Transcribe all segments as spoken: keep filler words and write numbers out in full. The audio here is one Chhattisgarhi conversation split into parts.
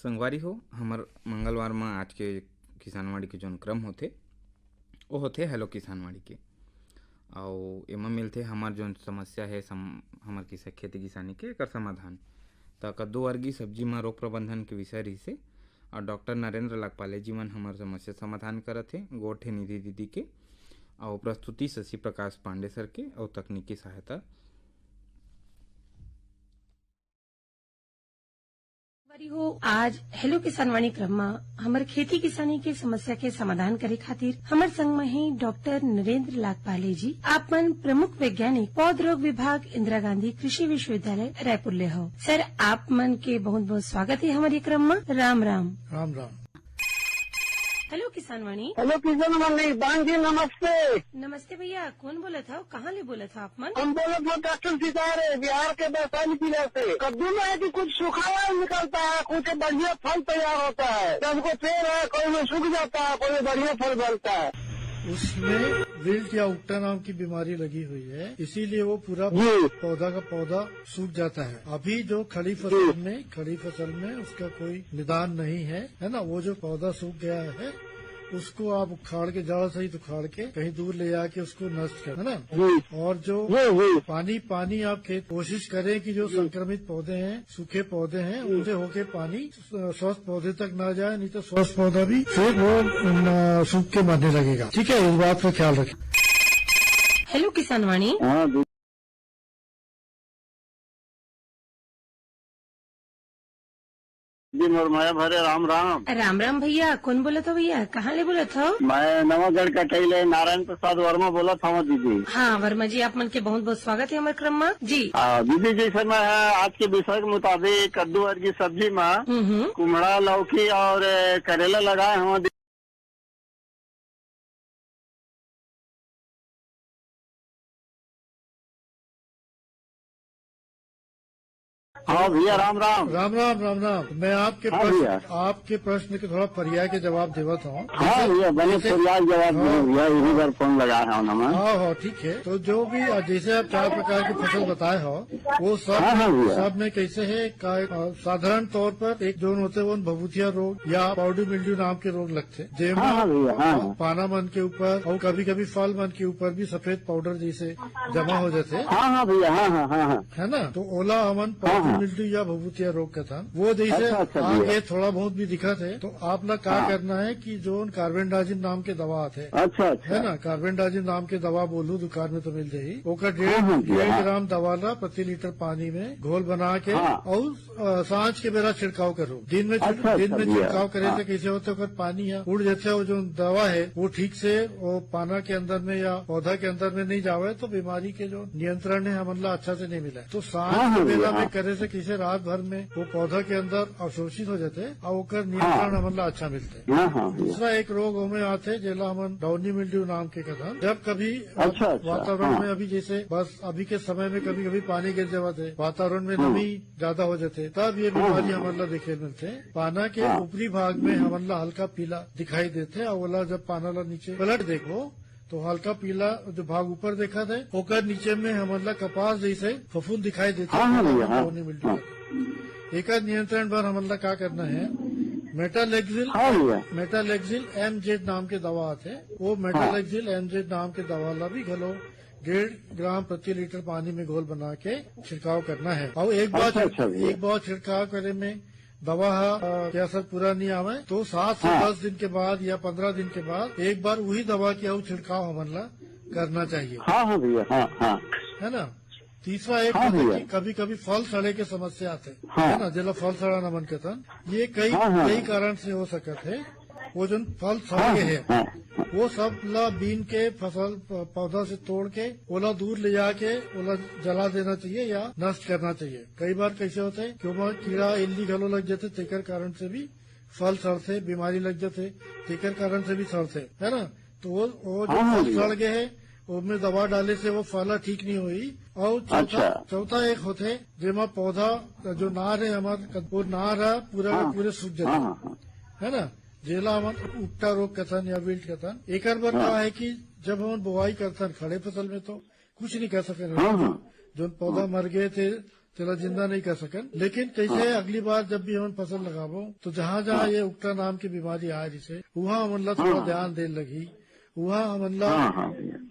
संगवारी हो, हमर मंगलवार म आज के किसानवाणी के जोन क्रम होथे, वो होथे हेलो किसानवाणी के। अउ एमा मिलथे हमर जोन समस्या हे, सम-, हमर किसा-, खेती किसानी के, एकर समाधान। त कद्दू वर्गी सब्जी म रोग प्रबंधन के विषय रहिसे, अउ डॉक्टर नरेंद्र लाखपाले जी मन हमर समस्या समाधान करत हे, गोठे निधि दीदी के, अउ प्रस्तुति शशि प्रकाश पांडे सर के, अउ तकनीकी सहायता। बरी हो, आज हेलो किसानवाणी क्रम म हमर खेती किसानी के समस्या के समाधान करे खातिर हमर संग म हे डॉक्टर नरेंद्र लाखपाले जी। आप मन प्रमुख वैज्ञानिक पौध रोग विभाग, इंदिरा गांधी कृषि विश्वविद्यालय रायपुर ले हो। सर, आप मन के बहुत बहुत स्वागत हे हमर ये क्रम म। राम राम। राम राम। हेलो किसानवाणी। हेलो किसानवाणी, दान जी नमस्ते। नमस्ते भैया, कौन बोलत हव? कहाँ ले बोलत हव आप मन? हम बोलत हव डॉक्टर सितारे, बिहार के वैशाली जिला से। कद्दू में है कि कुछ सूखा वाला निकलता है, कुछ बढ़िया फल तैयार होता है। जब कोई पेड़ है, कोई में सूख जाता है, कोई में बढ़िया फल बनता है। उसमें विल्ट या उक्टा नाम की बीमारी लगी हुई है, इसीलिए वो पूरा जी। पौधा का पौधा सूख जाता है। अभी जो खड़ी फसल जी। में, खड़ी फसल में उसका कोई निदान नहीं है, है ना? वो जो पौधा सूख गया है, उसको आप उखाड़ के, जड़ सहित उखाड़ के कहीं दूर ले जाके उसको नष्ट कर, है ना? जी। और जो जी, जी। पानी, पानी आप खेत कोशिश करें कि जो जी। संक्रमित पौधे हैं, सूखे पौधे हैं, जी। उनसे होके पानी स-, स्वस्थ पौधे तक ना जाए, नहीं तो स्वस्थ पौधा भी फिर वो, न, सूख के मरने लगेगा। ठीक है, इस बात का ख्याल रखें। हेलो किसानवाणी। हाँ जी। जी, मोर मया भरे राम राम। राम राम भैया, कौन बोलत हो भैया? कहाँ ले बोलत हो? मैं नवागढ़ कटाई ले नारायण प्रसाद वर्मा बोलत हूँ दीदी। हाँ वर्मा जी, आप मन के बहुत बहुत स्वागत है हमारे क्रम में जी। आ, दीदी, जैसे मैं आज के विषय के मुताबिक कद्दू वर्गी सब्जी में हम्म, हम्म। कुम्हड़ा, लौकी और, ए, करेला लगाए हूँ। हाँ भैया, राम राम। राम राम, राम राम। मैं आपके हाँ प्रश्न, भैया। आपके प्रश्न के थोड़ा पर्याय के जवाब देवत हूँ। हाँ जैसे, भैया, बने जैसे पर्याय जवाब हाँ। दीजिए भैया, यही बार फोन लगाए हूँ ना मैं। हाँ, हाँ, ठीक है। तो जो भी, अ, जैसे आप चार प्रकार की फसल बताए हो, वो सब, हाँ, हाँ भैया। सब में कैसे है का, अ, साधारण तौर पर एक जोन होते वो भभूतिया रोग या पाउडर मिल्ड्यू नाम के रोग लगते, जेमा हाँ, हाँ भैया, हाँ, हाँ। पाना मन के ऊपर और कभी-कभी फल मन के ऊपर भी सफेद पाउडर जैसे जमा हो जाते। हाँ, हाँ भैया, हाँ, हाँ, हाँ, हाँ। है ना, तो ओला हमन हाँ, पाउडर हाँ। मिल्ड्यू या भभूतिया रोग कथन, वो जैसे अच्छा, अच्छा भैया। आगे थोड़ा बहुत भी दिखत है, तो आप ला का हाँ। करना है कि जोन कार्बेंडाजिम नाम के दवा आते, अच्छा, अच्छा। है ना, कार्बेंडाजिम नाम के दवा बोलू, दुकान में तो मिल जाही, ओकर डेढ़, हाँ, हाँ भैया, डेढ़ हाँ। ग्राम दवा ला प्रति लीटर पानी में घोल बना के हाँ। और अ, सांझ के बेरा छिड़काव करो। दिन में छिड़-, अच्छा, दिन अच्छा, में भैया। छिड़काव करे हाँ। से कैसे होते, ओकर पानी है उड़ जाते, वो जो दवा है वो ठीक से वो पाना के अंदर में या पौधा के अंदर में नहीं जावे, तो बीमारी के जो नियंत्रण है हमन ला अच्छा से नहीं मिला है। तो सांझ हाँ, के हाँ, बेरा भैया, में हाँ। करे से कैसे रात भर में वो पौधा के अंदर अवशोषित हो जाते और ओकर नियंत्रण हाँ। हमन ला अच्छा मिलते। हाँ, हाँ, भैया। दूसरा एक रोग ओमे आते, जेला हमन डाउनी मिल्ड्यू नाम के कथन। जब कभी अच्छा, अच्छा, वातावरण हाँ। में अभी जैसे बस अभी के समय में कभी-कभी पानी गिर जावत है, वातावरण में हाँ। नमी ज्यादा हो जाथे, तब ये हाँ, बीमारी हाँ, हमन ला देखे ल मिलथे। पाना के हाँ। ऊपरी भाग में हमन ला हल्का पीला दिखाई देथे, अउ ओला जब पाना ला नीचे पलट देखबो, तो हल्का पीला जो भाग ऊपर देखत है, ओकर नीचे में हमन ला कपास जैसे फफूंद दिखाई देथे, हाँ, हाँ भैया, हाँ, डाउनी मिल्ड्यू हाँ। के। एकर नियंत्रण बर हमन ला का करना है? मेटालेक्सिल, हाँ भैया। मेटालेक्सिल एम जेड नाम के दवा आथे, वो हाँ। मेटालेक्सिल एम जेड नाम के दवा ला भी घलो डेढ़ ग्राम प्रति लीटर पानी में घोल बना के छिड़काव करना है। और एक बार अच्छा, छिड़-, अच्छा भैया। एक बार छिड़काव करे में दवा हा, अ, के असर पूरा नहीं आवे, तो सात से हाँ। दस दिन के बाद या पन्द्रह दिन के बाद एक बार वही दवा के अउ छिड़काव हमन ला करना चाहिए। हाँ, हाँ भैया, हाँ, हाँ। है ना? तीसरा एक हाँ होता है भैया। कि कभी-कभी फल सड़े के समस्या आते, हाँ। है ना, जेला फल सड़ा नमन कथन, ये कई, हाँ, हाँ। कई कारण से हो सकत है। वो जोन फल सड़ हाँ, गे हे, हाँ, हाँ। वो सब ला बीन के फसल प-, पौधा से तोड़ के ओला दूर ले जाके ओला जला देना चाहिए या नष्ट करना चाहिए। कई बार कैसे होते हैं कि ओमा कीड़ा इल्ली घलो लग जाते, तेकर कारण से भी फल सड़ते, बीमारी लग जाते, तेकर कारण से भी सड़ते, है ना? तो वो, वो जो हाँ, हाँ, फल भैया। सड़ गए है, ओमे दवा डाले से वो फल ठीक नहीं होई। और चौथा, अच्छा। चौथा एक होथे, जेमा पौधा जो नार है हमार, वो नार है पूरा, हाँ। पूरे सूख जाते। हाँ, हाँ, हाँ। है ना? जेला हमन उपटा रोग कथन या विल्ट कथन। एकर बर हाँ। का है कि जब हमन बोआई करथन खड़े फसल में तो कुछ नहीं कर सकन। हाँ, हाँ। जोन पौधा हाँ। मर गए थे, तेला जिंदा नहीं कर सकन। लेकिन कैसे हाँ। अगली बार जब भी हमन फसल लगाबो, तो जहाँ-जहाँ हाँ। ये उकटा नाम के बीमारी आए रहिसे, उहाँ हमन ला थोड़ा हाँ। ध्यान दे लगही, उहाँ हमन ला हाँ, हाँ, भैया।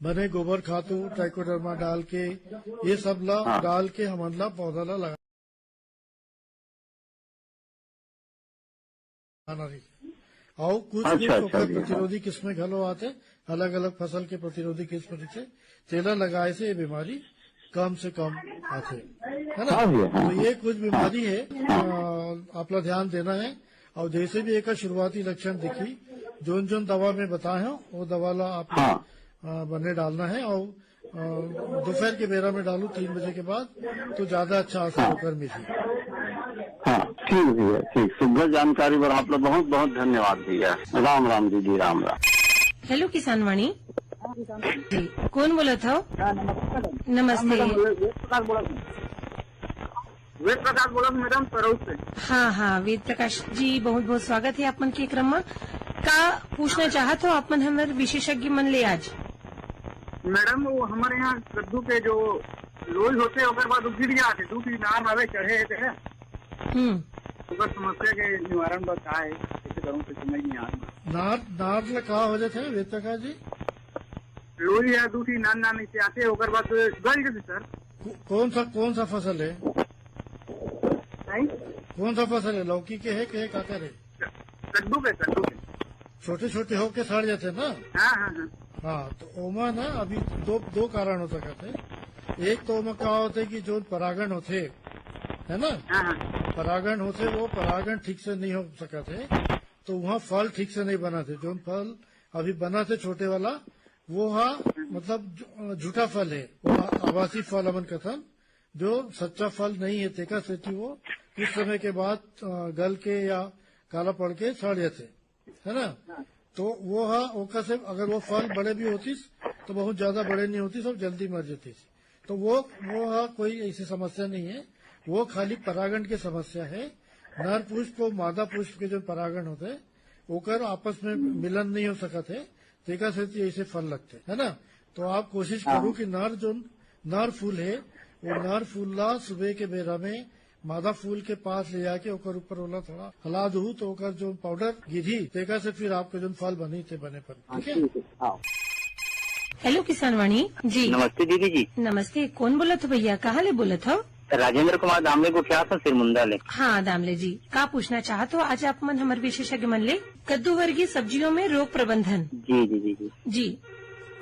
बने गोबर खातू, ट्राइकोडर्मा डाल के, ये सब ला हाँ। डाल के हमन ला पौधा ला लगा आना रही। अउ कुछ, अच्छा, कुछ अच्छा ओकर भैया, हाँ। प्रतिरोधी किस्में घलो आथे, अलग-अलग फसल के प्रतिरोधी किस्म रहिथे, तेला लगाए से ये बीमारी कम से कम आथे, है ना? हाँ भैया, हाँ, तो हाँ। ये कुछ बीमारी हे, हाँ। अ, आप ला ध्यान देना हे। अउ जैसे भी एकर शुरुआती लक्षण दिखी, जोन-जोन दवा में बताए हंव, वो दवा ला आप हाँ। अ, बने डालना हे। अउ अ, दोपहर के बेरा में डालू तीन बजे के बाद, तो ज्यादा अच्छा असर हाँ। ओकर मिलही। हाँ, ठीक भैया, ठीक। सुघर जानकारी बर आप लोग बहुत बहुत धन्यवाद भैया। राम राम दीदी, राम राम। हेलो किसान वाणी। जी, कौन बोलत हव? हाँ, नमस्ते मैडम। नमस्ते। हाँ, मैडम, वेद प्रकाश बोलत हूँ। वेद प्रकाश बोलत हूँ मैडम, सरौद से। हाँ, हाँ, वेद प्रकाश जी, बहुत बहुत स्वागत हे आप मन के क्रम में। का पूछना चाहत हो आप मन हमर विशेषज्ञ मन ले आज? मैडम, वो हमर यहाँ कद्दू के जो लोई होथे, ओकर बाद वो गिर जाथे, दू ठी नार हवे चढ़े हे तेला। हम्म। ओकर समस्या के निवारण बर का हे, कैसे करूँ, कुछ समझ नहीं आ रहा। नार, नार ले का हो जाथे, वेद प्रकाश जी? लोई या दू ठी नान नान ऐसे आथे, ओकर बाद गल जाथे सर। को-, कौन सा, कौन सा फसल हे? नहीं? कौन सा फसल हे? लौकी के हे के काकर हे? कद्दू के, कद्दू के। छोटे-छोटे होके सड़ जाथे ना? हाँ, हाँ, हाँ। हाँ, तो ओमा ना अभी दो, दो कारण हो सकत हे। एक तो ओमा का होथे कि जो परागण होथे, है ना? हाँ, हाँ। परागण होथे, वो परागण ठीक से नहीं हो सकत हे, तो वहाँ फल ठीक से नहीं बनथे। जो फल अभी बनथे छोटे वाला, वो हा, मतलब, झू-, झूठा फल हे, वो हा आभासी फल हमन कथन, जो सच्चा फल नहीं हे, तेकर सेती वो कुछ समय के बाद, अ, गल के या काला पड़ के सड़ जाथे, है ना? तो वो हा, ओकर से अगर वो फल बड़े भी होतिस, तो बहुत ज्यादा बड़े नहीं होतिस, सब जल्दी मर जातिस। तो वो, वो हा कोई ऐसी समस्या नहीं हे, वो खाली परागण के समस्या हे। नर पुष्प अउ मादा पुष्प के जो परागण होथे, ओकर आपस में मिलन नहीं हो सकत हे, तेकर सेती ऐसे फल लगथे, है ना? तो आप कोशिश हाँ। करू कि नर जो, नर फूल हे, वो नर फूल ला सुबह के बेरा में मादा फूल के पास ले जाके ओकर ऊपर ओला थोड़ा हला दहू, तो ओकर जो पाउडर गिरही, तेकर से फिर आपके जो फल बनही, ते बने पर, हाँ, ठीक है? ठीक है, हाँ। हेलो किसान वाणी जी। नमस्ते दीदी जी। नमस्ते, कौन बोलत हो भैया, कहाँ ले बोलत हो? राजेंद्र कुमार दामले गुठिया से सिरमुंदा ले। हाँ दामले जी, का पूछना चाहत हो आज आप मन हमर विशेषज्ञ मन ले? कद्दू वर्गीय सब्जियों में रोग प्रबंधन। जी, जी, जी, जी। जी।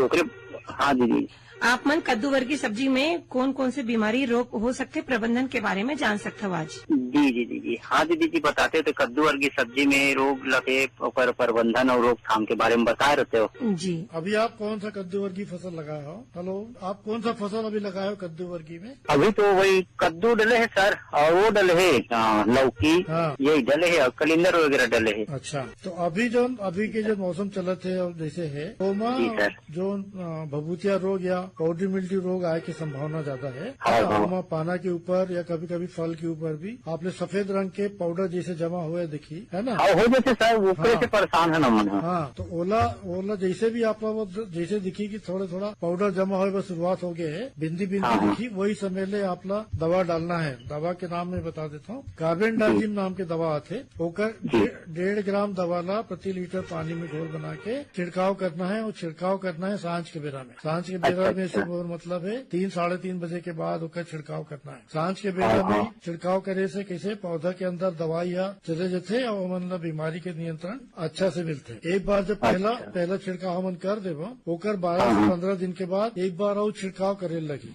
ओकरे, हाँ दीदी। आप मन कद्दू वर्गीय सब्जी में कौन कौन से बीमारी रोग हो सकथे, प्रबंधन के बारे में जान सकथव आज। जी, जी, जी, जी। हाँ दीदी जी, बताते हो तो कद्दू वर्गीय सब्जी में रोग लगे, ओकर प्रबंधन और रोकथाम के बारे में बताए रहते हो। जी। अभी आप कौन सा कद्दू वर्गीय फसल लगाए हो? हेलो, आप कौन सा फसल अभी लगाए हो कद्दू वर्गीय में? अभी तो वही कद्दू डले हे सर, और वो डले हे, अ, लौकी, हाँ। यही डले हे और कलिंदर वगैरह डले हे। अच्छा, तो अभी जो, अभी के जो मौसम चलत हे और जैसे हे, ओमा जी सर। जो, अ, भभूतिया रोग या पाउडरी मिल्ड्यू रोग आए के संभावना ज्यादा हे। हाँ, हाँ। ओमा पाना के ऊपर या कभी-कभी फल के ऊपर भी आपने सफेद रंग के पाउडर जैसे जमा हुए दिखी, है ना? हाँ, हो जाथे सर, वो हाँ। कैसे परेशान हे ना मन। हाँ, तो ओला, ओला जैसे भी आप लोग जैसे दिखी कि थोड़ा-थोड़ा पाउडर जमा होए बर शुरुआत हो गए हे, बिंदी-बिंदी हाँ, हाँ। दिखी, वही समय ले आप ला दवा डालना हे। दवा के नाम मैं बता देता हूँ, कार्बेंडाजिम जी। नाम के दवा आथे, ओकर जी। डे-, डेढ़ ग्राम दवा ला प्रति लीटर पानी में घोल बना के छिड़काव करना हे, और छिड़काव करना हे सांझ के बेरा में। सांझ के बेरा अच्छा, में से अच्छा। मोर मतलब हे तीन, साढ़े तीन बजे के बाद ओकर छिड़काव करना हे। सांझ के बेरा हाँ, में हाँ। छिड़काव करे से कैसे पौधा के अंदर दवाई ह चले जथे और ओमन ला बीमारी के नियंत्रण अच्छा से मिलथे। एक बार जब पहला, अच्छा। पहला छिड़काव हमन कर देबो, ओकर बारह हाँ, से हाँ। पन्द्रह दिन के बाद एक बार और छिड़काव करे लगी,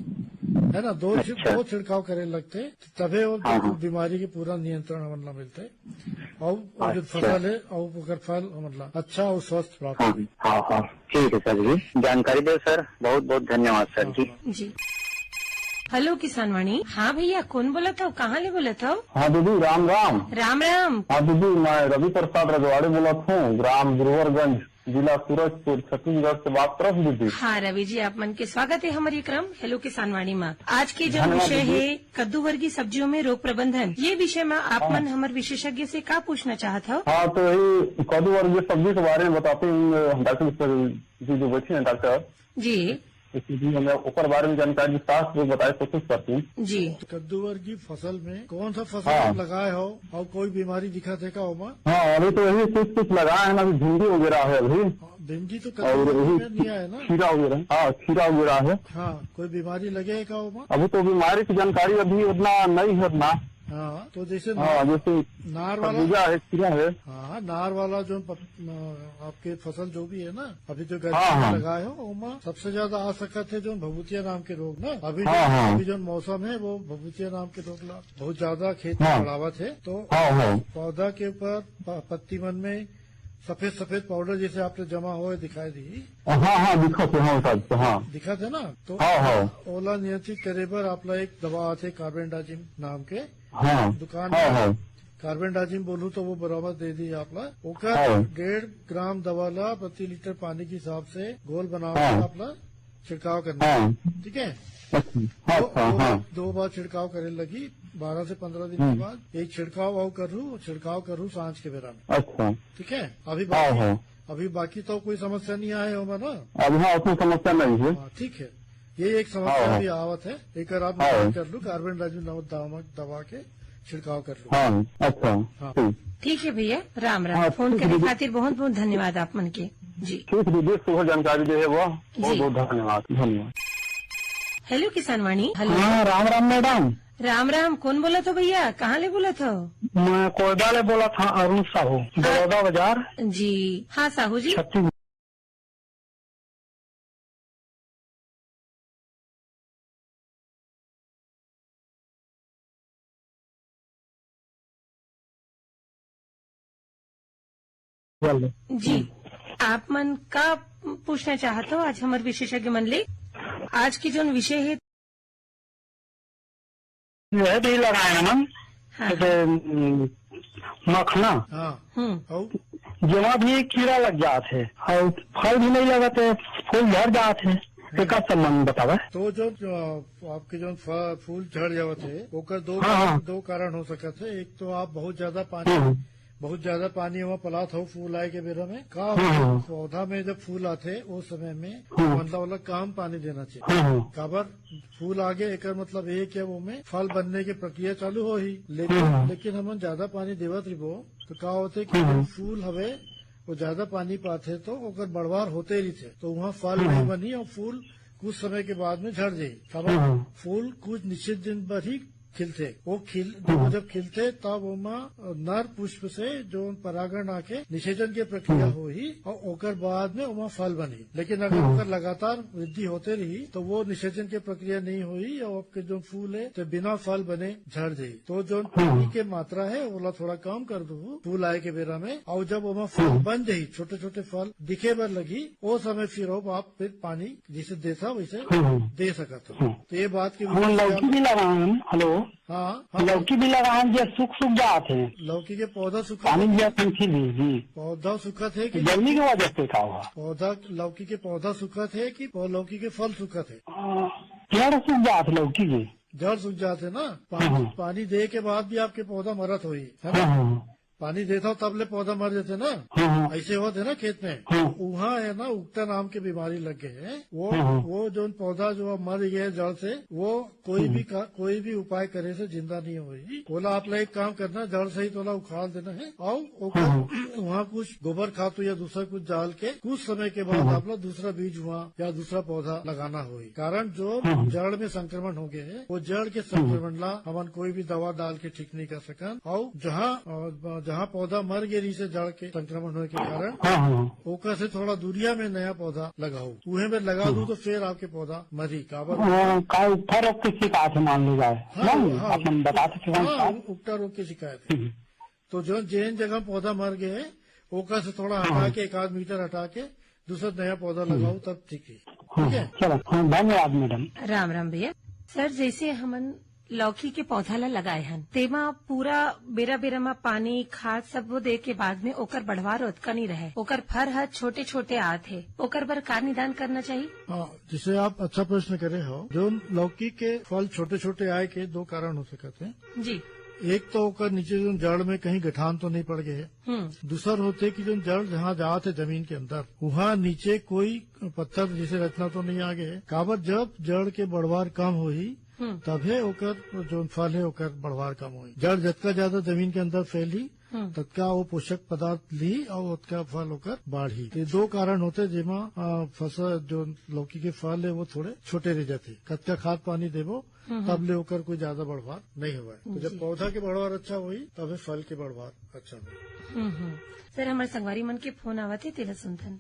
है ना? दो छिड़-, अच्छा। दो छिड़काव करे लगथे, तभे वो हाँ, हाँ। बीमारी के पूरा नियंत्रण हमन ला मिलथे। और, और जो अच्छा। फसल हे, और ओकर फल हमन ला अच्छा और स्वस्थ प्राप्त हाँ, होही। हाँ, हाँ। ठीक है सर जी, जानकारी दे सर, बहुत बहुत धन्यवाद सर जी। जी। हेलो किसानवाणी। हाँ भैया, कौन बोलत हो, कहाँ ले बोलत हो? हाँ दीदी, राम राम। राम राम। हाँ दीदी, मैं रवि प्रसाद रजवाड़े बोलत हूँ, ग्राम गुरुवरगंज, जिला सूरजपुर, छत्तीसगढ़ से बात करत हूँ दीदी। हाँ रवि जी, आप मन के स्वागत है हमारे क्रम हेलो किसानवाणी में। आज के जो धन्यवाद विषय दीदी। है कद्दू वर्गीय सब्जियों में रोग प्रबंधन, ये विषय में आप हाँ। मन हमर विशेषज्ञ से का पूछना चाहत हो? हाँ, तो यही कद्दू वर्गीय सब्जी के बारे में बताते हैं डॉक्टर जी जो बैठे हैं डॉक्टर। जी। इसलिए मैं ओकर बारे में जानकारी विस्तार से बताए कोशिश करती हूँ। जी। कद्दू वर्गी फसल में कौन सा फसल हाँ। आप लगाए हो और कोई बीमारी दिखत हे का ओमा? हाँ, अभी तो यही कुछ कुछ लगाए हैं ना, अभी भिंडी वगैरह है अभी। हाँ, भिंडी तो और कद्दू यही में नहीं आया ना? खीरा वगैरह, हाँ, खीरा वगैरह है। हाँ, कोई बीमारी लगे है का ओमा? अभी तो बीमारी की जानकारी अभी उतना नहीं है ना। हाँ, तो जैसे हाँ, नार, जैसे नार वाला खरबूजा है, खीरा है। हाँ, नार वाला जो पत-, अ, आपके फसल जो भी है ना, अभी जो गर्मी हाँ, में हाँ। लगाए हो, ओमा सबसे ज्यादा आ सकत है जो भभूतिया नाम के रोग ना। अभी हाँ, जो, हाँ। अभी जो मौसम है, वो भभूतिया नाम के रोग ला बहुत ज्यादा खेत में हाँ। बढ़ावत है। तो हाँ, हाँ। पौधा के ऊपर प-, पत्ती मन में सफेद सफेद पाउडर जैसे आपने जमा हुए दिखाई दी। हाँ, हाँ, दिखत है, हाँ, साहब, हाँ। दिखत है ना? तो हाँ, हाँ। ओला नियंत्रित करे बर आपला एक दवा आथे कार्बेंडाजिम नाम के। हाँ। दुकान हाँ, में हाँ। कार्बेंडाजिम बोलूं तो वो बराबर दे दी आपला। ओकर हाँ। डेढ़ ग्राम दवा ला प्रति लीटर पानी के हिसाब से घोल बना के हाँ। आपला छिड़काव करना। हाँ। ठीक है? अच्छा, हाँ, दो, अच्छा, दो हाँ। बार, दो बार छिड़काव करे लगी, बारह से पन्द्रह दिन के हम्म। बाद एक छिड़काव और करू, छिड़काव करू सांझ के बेरा में। अच्छा। ठीक है? अभी हाँ, बाकी, हाँ। अभी बाकी तो कोई समस्या नहीं आए होगा ना? अभी हाँ, उसमें समस्या नहीं है। हाँ, ठीक है। ये एक समस्या हाँ, हाँ। अभी आवत है, एक आप हाँ। निदान कर लू, कार्बेंडाजिम नामक दवा, दवा के छिड़काव कर लू। हाँ, अच्छा, हाँ। ठीक। ठीक है भैया, राम राम। हाँ, फोन ठीक करे है। खातिर बहुत बहुत धन्यवाद आप मन के। जी। ठीक दीदी, सुबह जानकारी दे है वो, बहुत जी। बहुत धन्यवाद, धन्यवाद। हेलो किसान वाणी, हेलो। हाँ, राम राम मैडम। राम राम, कौन बोलत हो भैया, कहाँ ले बोलत हो? मैं कोरबा ले बोलत हंव, अरुण साहू, हाँ। बड़ौदा बाजार। जी हाँ साहू जी। छत्तीसगढ़। बोल दे। जी, हम्म। आप मन का पूछना चाहत हो आज हमर विशेषज्ञ मन ले? आज के जोन विषय है, यह भी लगाए हमन, हाँ, जैसे, हाँ। उम, मखना, हाँ। हम्म। अउ? जेमा भी कीड़ा लग जात हे अउ फल भी नहीं लगत हे, फूल झड़ जात हे, हम्म। एकर संबंध में बतावे। तो जो, जो आपके जो फ-, फूल झड़ जावत हे, ओकर दो हाँ, कारण, हाँ। दो कारण हो सकत हे। एक तो आप बहुत ज्यादा पानी, हाँ, हाँ। बहुत ज्यादा पानी ओमा पलात हो फूल आए के बेरा में। का हाँ, होथे, हाँ। पौधा में जब फूल आथे, ओ समय में हाँ। मतलब ओला कम पानी देना चाहिए। हाँ, हाँ। काबर फूल आगे, एकर मतलब ये कि वो में फल बनने के प्रक्रिया चालू होही, लेकिन, हाँ। लेकिन हमन ज्यादा पानी देवत रहिबो, तो का होथे कि हाँ। जो फूल हवे, वो ज्यादा पानी पाथे, तो ओकर बढ़वार होते रहिथे, तो वहाँ फल हाँ। नहीं बनही और फूल कुछ समय के बाद में झड़ जाही। तब हाँ। फूल कुछ निश्चित दिन भर ही खिलथे, वो खिल, हाँ। वो जब खिलथे, तब ओमा नर पुष्प से जो परागण आके निषेचन के प्रक्रिया हाँ। होही और ओकर बाद में ओमा फल बनही। लेकिन अगर हाँ। ओकर लगातार वृद्धि होते रही, तो वो निषेचन के प्रक्रिया नहीं होही और आपके जो फूल है, तो बिना फल बने झड़ जाही। तो जो हाँ। पानी के मात्रा है, ओला थोड़ा कम कर दो फूल आए के बेरा में, और जब ओमा फल हाँ। बन जाही, छोटे-छोटे फल दिखे बर लगी, ओ समय फिर अब आप फिर पानी जैसे देथा वैसे हाँ। दे सकत हो। हाँ। तो ये बात के हाँ, विशेष लौकी ध्यान भी लगाए हन। हेलो। हाँ, हाँ। लौकी भी लगाए हन, जे सूख, सूख जात हे। लौकी के पौधा सूखत पानी हे दिया कि? थन फिर भी, जी। पौधा सूखत हे कि गर्मी के वजह से का हुआ? पौधा, लौकी के पौधा सूखत हे कि पौ-, लौकी के फल सूखत हे? आ, जड़ सूख जात हे लौकी के। जड़ सूख जात हे ना, पानी, हाँ, हाँ। पानी दे के बाद भी आपके पौधा मरत होही, है ना? हाँ, हाँ, हाँ। पानी देता हो तब ले पौधा मर जाते ना, हाँ, हाँ। ऐसे होते ना खेत में। हाँ। वहाँ है ना उकटा नाम के बीमारी लग गए है, वो, हाँ, हाँ। वो जो पौधा जो अब मर गया है जड़ से, वो कोई हम्म। भी का, कोई भी उपाय करे से जिंदा नहीं होही। ओला आप ला एक काम करना, जड़ सहित ओला उखाड़ देना है और ओकर हाँ, हाँ। वहाँ कुछ गोबर खातू या दूसरा कुछ डाल के कुछ समय के बाद हाँ, हाँ। आप ला दूसरा बीज वहाँ या दूसरा पौधा लगाना होही। कारण जो हाँ, हाँ। जड़ में संक्रमण हो गए है, वो जड़ के हाँ, हाँ। संक्रमण ला हमन कोई भी दवा डाल के ठीक नहीं कर सकन। और जहाँ, अ, जहाँ पौधा मर गए रही से जड़ के संक्रमण होए के कारण, हाँ, हाँ। ओकर से थोड़ा दूरिया में नया पौधा लगाओ। उहे में लगा हाँ। दू तो फिर आपके पौधा मरी, काबर? हाँ, का उकठा रोग के शिकायत है, मान लो जाए। हाँ, नहीं, हाँ, अपन बता सकते हैं हाँ, शिकायत। उकठा रोग की शिकायत है। हम्म। तो जो जेन जगह पौधा मर गए है, ओकर से थोड़ा हटा हाँ। के, एक आध मीटर हटा के, दूसरा नया पौधा हम्म। लगाओ, तब ठीक है। हाँ, ठीक है? चलो, हाँ, धन्यवाद मैडम। राम राम भैया। सर, जैसे हमन लौकी के पौधा ला लगाए हन, तेमा पूरा बेरा बेरा मा पानी, खाद सब वो दे के बाद में ओकर बढ़वार ओतका नहीं रहे, ओकर फर ह छोटे छोटे आत हे, ओकर बर का निदान करना चाहिए? हाँ, जैसे आप अच्छा प्रश्न करे हो, जो लौकी के फल छोटे छोटे आए के दो कारण हो सकत हे। जी। एक तो ओकर नीचे जो जड़ में कहीं गठान तो नहीं पड़ गए है। हम्म। दूसर होथे कि जो जड़ जहाँ जात है जमीन के अंदर, वहाँ नीचे कोई पत्थर जैसे रचना तो नहीं आ गए है। काबर जब जड़ के बढ़वार कम होही, हम्म। तभे ओकर जो फल है ओकर बढ़वार कम होही। जड़ जतका ज्यादा जमीन के अंदर फैली, हम्म। ततका वो पोषक पदार्थ ली और ओतका फल ओकर बाढ़ी। ये दो कारण होथे जेमा, अ, फसल जो लौकी के फल है वो थोड़े छोटे रह जाथे। कतका खाद पानी देबो, हम्म। तब ले ओकर कोई ज्यादा बढ़वार नहीं होवय। तो जब जी। पौधा के बढ़वार अच्छा होही, तभे फल के बढ़वार अच्छा होही। हम्म, हम्म। सर, हमर संगवारी मन के फोन आवत हे, तेला सुनथन।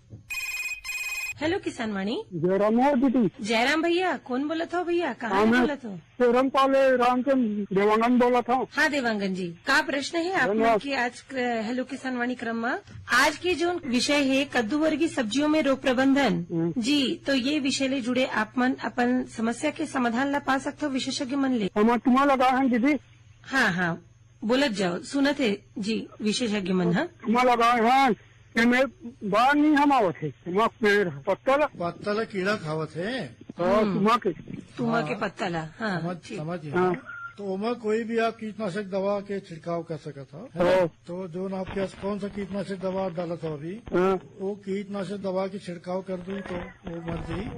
हेलो किसान वाणी। जयराम हो दीदी। जयराम भैया, कौन बोलत हो भैया? कहाँ हाँ, ले मैं बोलत हो? सोरम पाले रामचंद देवांगन बोलत हूँ। हाँ देवांगन जी, का प्रश्न है आप धन्यवाद। मन के आज क-, हेलो किसान वाणी क्रम में? आज के जो विषय है कद्दू वर्गी सब्जियों में रोग प्रबंधन। हम्म। जी, तो ये विषय ले जुड़े आप मन अपन समस्या के समाधान ला पा सकते हो विशेषज्ञ मन ले। हम तुमा लगा है दीदी। हाँ, हाँ, बोलत जाओ, सुनत है जी विशेषज्ञ मन। हाँ, तुमा लगा है कि मैं बाहर नहीं हम आवत है, तुमा पेड़ है, पत्ता ला। पत्ता ला कीड़ा खावत है। हाँ, हम्म। तुमा के। तुमा हाँ। के पत्ता ला, हाँ, समझ, ठीक। समझ गया। हाँ। तो ओमा कोई भी आप कीटनाशक दवा के छिड़काव कर सकत हो, है ना? हाँ। तो जो ना आपके पास कौन सा कीटनाशक दवा डालत हो अभी, हाँ। वो कीटनाशक दवा के छिड़काव कर दूं तो वो मर जाई।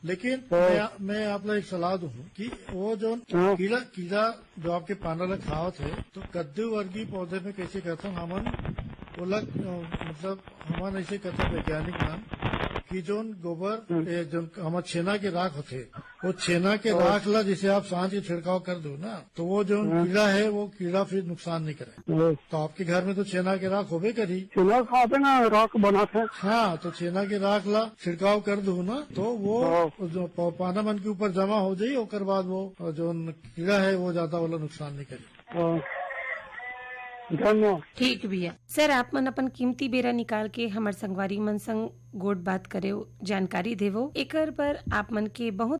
लेकिन हाँ। मैं, मैं आप ला एक सलाह दूं कि वो जो हाँ। कीड़ा, कीड़ा जो आपके पाना ला खावत है, तो कद्दू वर्गी पौधे में कैसे करथन हमन, ओला, अ, मतलब हमन ऐसे कथन वैज्ञानिक मन कि जोन गोबर, हम्म। ए, जोन हमर छेना के राख होथे, वो छेना के हाँ। राख ला जैसे आप सांझ के छिड़काव कर दो ना, तो वो जो हाँ। कीड़ा है, वो कीड़ा फिर नुकसान नहीं करे। हाँ। तो आपके घर में तो छेना के राख होबे करी। छेना खाते ना, राख बनाते। हाँ, तो छेना के राख ला छिड़काव कर दो ना, तो वो हाँ। जो प-, पाना मन के ऊपर जमा हो जाई, ओकर बाद वो जो कीड़ा है, वो ज्यादा वाला नुकसान नहीं करे। हाँ। धन्यवाद। ठीक भैया। सर, आप मन अपन कीमती बेरा निकाल के हमर संगवारी मन संग गोठ बात करेव, जानकारी देवो, एकर बर आप मन के बहुत